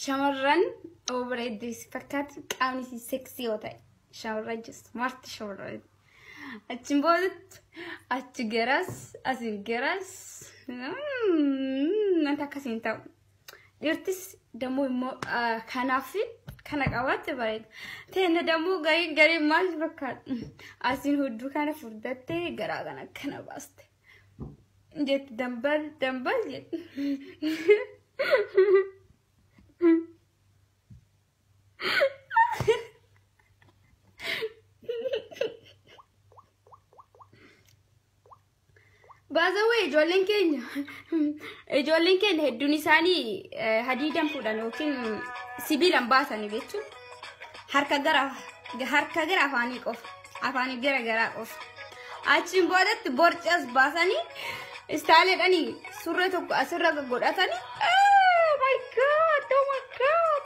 Shamarran oo bareedduu si fakkaatti qaamni isii seksii yoo ta'e shamarran jirtu marti shamarran. Achiin boodatti achi garas asiin garas wanta akkasiin ta'u. Dhiirtis dammoo immoo kanaaf kana qabaatte bareeda. Teenna dammoo gariin gariin maal fakkaata? Asiin hudduu kana furdattee garaa kana akkana baaste. Jetti dambal dambal jetti. Baazawee ijoolleen keenya hedduun isaanii hadiidan fuudhan yookiin sibiilan baasanii jechuun harka gara afaanii qofa, afaanii gara garaa qofa. Achiin boodatti borcas baasanii istaaleedhanii surree tokko asirra godhatanii, oh my God, oh my God.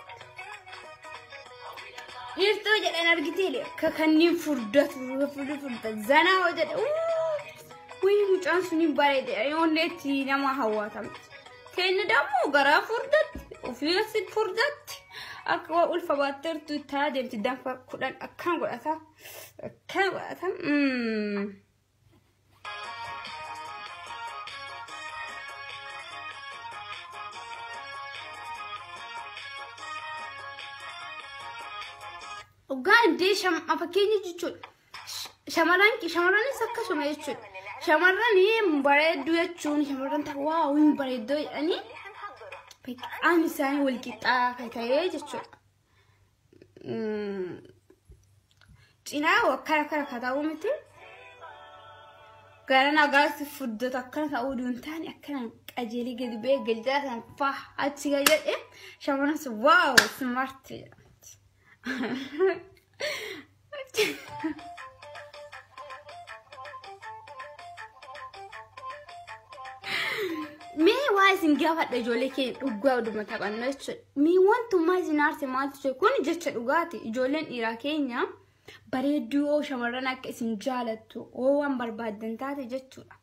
Dhiirtuu jedhan argitee akka kanneen furdatu furdatu zanaa hoo jedhe, wayii mucaan sun hin bareede, onneetti nama hawwatamti. Teenni dammoo garaa furdatti, ofii asi furdatti, akka waa ulfa baatteertu itti deemti, danfa 10 akkan godhata akkan godhata. Dhugaa indee fakkeenya jechuudha. Shamarran shamarranis akkasuma jechuudha. Shamarran bareedduu jechuun shamarran ta'u wow hin bareedduu jedhanii qaamni isaanii wal qixxaa ta'ee jechuudha. Cinaa akkana akkana akka ta'uu miti. Gara nagaatti furdatu akkana ta'uu hin taane, akkana qajeelii gadi ba'ee galgala sana faa achi gadi jedhee shamarran sun wow, smart jedhamti. Mee waa isin gaafadha, ijoollee keenya, dhugaa dhuma taphannu jechuudha. Mee wantummaa isin aarse maaltu jira? Kun jecha dhugaati. Ijoolleen dhiiraa keenya bareedduu yoo shamarran akka isin jaalattu oo waan barbaaddan taate jechuudha.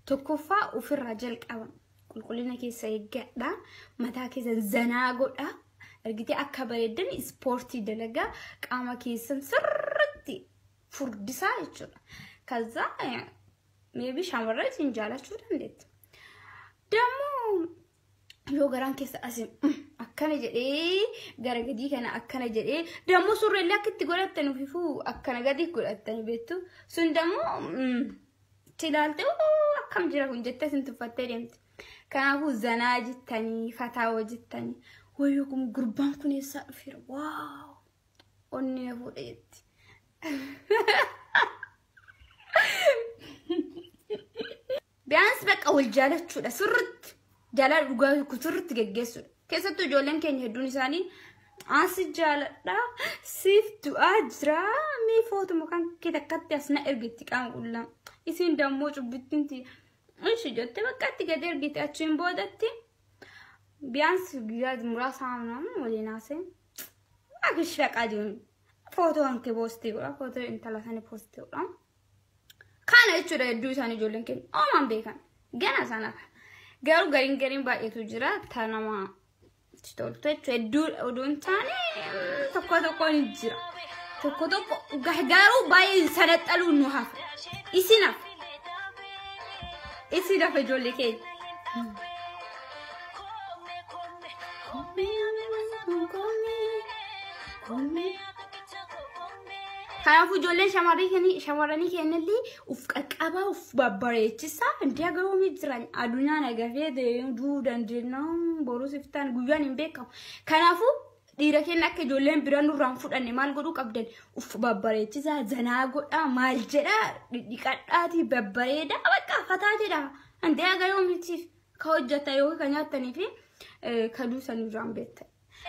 Tokkoffaa ofirraa jalqaba. Qulqullina keessa eeggadha. Mataa keessan zanaa godha. Argitee akka bareeddan ispoortii dalagaa, qaama keessan sirriitti furdisaa jechuudha. Kaza maybe shamarran isin jaalachuu dandeetti. Dammoo yoo garaan keessa asin akkana jedhee, gara gadii kana akkana jedhee, dammoo surreellee akka itti godhattan ofiifuu akkana gadi godhattanii beektu sun dammoo itti ilaalte akkam jira kun jettee isin tuffattee deemti. Kanaafuu zanaa jettanii fataa jettanii, wayyoo kun gurbaan kun eessaa dhufeera, wow, onnee fuudhe jetti. Biyaanis bakka wal jaalachuudha, sirriitti jaalala dhugaa tokko sirriitti geggeessuudha. Keessattuu ijoolleen keenya hedduun isaanii asi jaaladha, siif du'aa jira, mee footuma kan kee takkatti as na ergitti qaama qullaa. Isiin dammoo cubbittinti ishi jettee bakka itti gadi ergite, achiin boodatti biyaanis guyyaa muraasa waliin haasee akka shaqaa jiru footoo kan kee post godha, footoo intala sanii post godha. Kana jechuudha, hedduu isaanii ijoolleen keenya oomaan beekan gana sana, garuu gariin gariin baay'eetu jira ta nama itti toltu jechuudha. Hedduu oduu hin taane tokko tokko ni jira. Tokko tokko garuu baay'ee sanaxxaluun nu hafa. Isin hafa. Isin hafa, ijoollee keenya. Kanaafuu ijoolleen shamarranii keenyallee uf qaqqabaa, uf babbareechisaa. Indee agaroomii jiran addunyaa nagafee du'uu dandeenya, borus iftaan guyyaan hin beekamu. Kanaafuu dhiira keenya akka ijoolleen bira nurraan fudhanne maal godhuu qabdan? Uf babbareechisaa, zanaa godhaa, maal jedhaa, dhiqadhaatii babbareedaa, bakka fataa jedhaa. Indee agaroomiitiif ka hojjetan yookiin ka nyaatanii fi ka duusan nurraan beektan.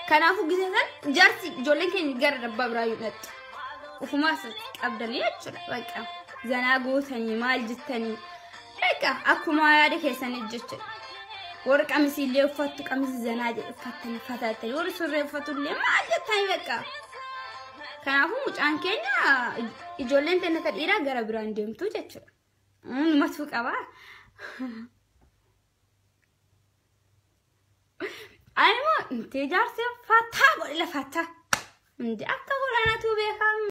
Kanaafuu gisee san jaarsi ijoolleen keenya gara dabbaa biraa yoo dhaqxu. Ufumaas qabdanii jechuudha. Bakka zanaa gootanii maal jettanii bakka akkuma yaada keessanii jechuudha. Warri qamisii illee uffattu, qamisii zanaa jedhu uffattanii fatattanii, warri surree uffatu illee maal jettanii bakka. Kanaafuu mucaan keenya, ijoolleen teenya dhiiraa gara biraan deemtu jechuudha. Numatu qaba. Ani immoo intee jaarsi fataa godhe lafataa. Hindi akka godhanatu beekamu.